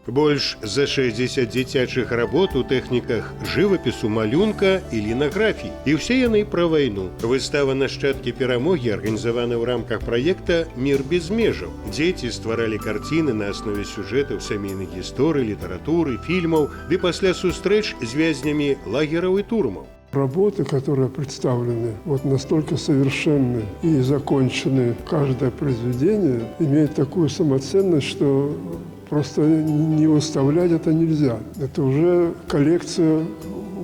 Больш за 60 дзіцячых работ у тэхніках жывапісу, малюнка і лінаграфіі. І ўсе яны пра вайну. Выстава «Нашчадкі перамогі» арганізавана ў рамках праекта «Мир без межаў». Дзеці стваралі карціны на аснове сюжэтаў сямейных гісторый, літаратуры, фільмаў ды пасля сустрэч з вязнямі лагераў і турмаў. Работы, которые представлены, вот настолько совершенны и закончены. Каждое произведение имеет такую самоценность, что просто не выставлять это нельзя. Это уже коллекция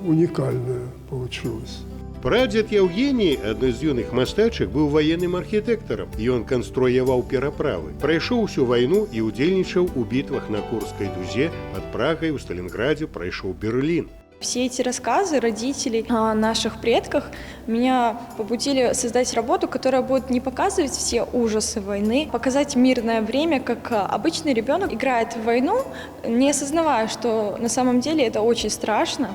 уникальная получилась. Прадзед Яўгеній, адной з юных мастачак, быў ваенным архітэктарам. Ён канструяваў пераправы, прайшоў усю вайну і ўдзельнічаў у бітвах на Курскай дузе, пад Прагай, у Сталінградзе, прайшоў Берлін. Все эти рассказы родителей о наших предках меня побудили создать работу, которая будет не показывать все ужасы войны, показать мирное время, как обычный ребенок играет в войну, не осознавая, что на самом деле это очень страшно.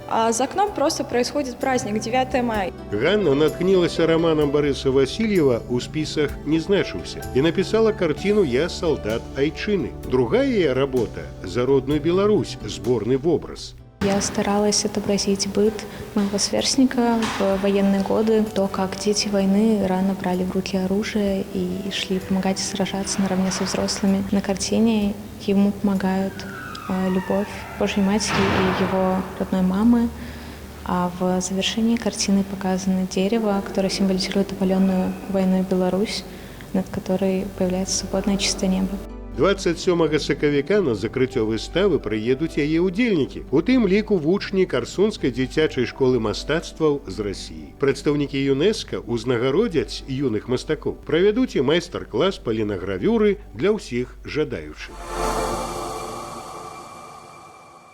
А за окном просто происходит праздник 9 мая. Ганна натхнілася раманам Барыса Васільева «У спісах не значыўся» і напісала карціну «Я салдат айчыны». Другая яе работа за родную Беларусь, зборны вобраз. Я старалась отобразить быт моего сверстника в военные годы, то, как дети войны рано брали в руки оружие и шли помогать сражаться наравне со взрослыми. На картине ему помогают любовь Божьей Матери и его родной мамы, а в завершении картины показано дерево, которое символизирует опаленную войной Беларусь, над которой появляется свободное чистое небо. 27 сакавіка на закрыццё выставы прыедуць яе ўдзельнікі, у тым ліку вучні Карсунскай дзіцячай школы мастацтваў з Расіі. Прадстаўнікі ЮНЕСКА ўзнагародзяць юных мастакоў, правядуць і майстар-клас па лінагравюры для ўсіх жадаючых.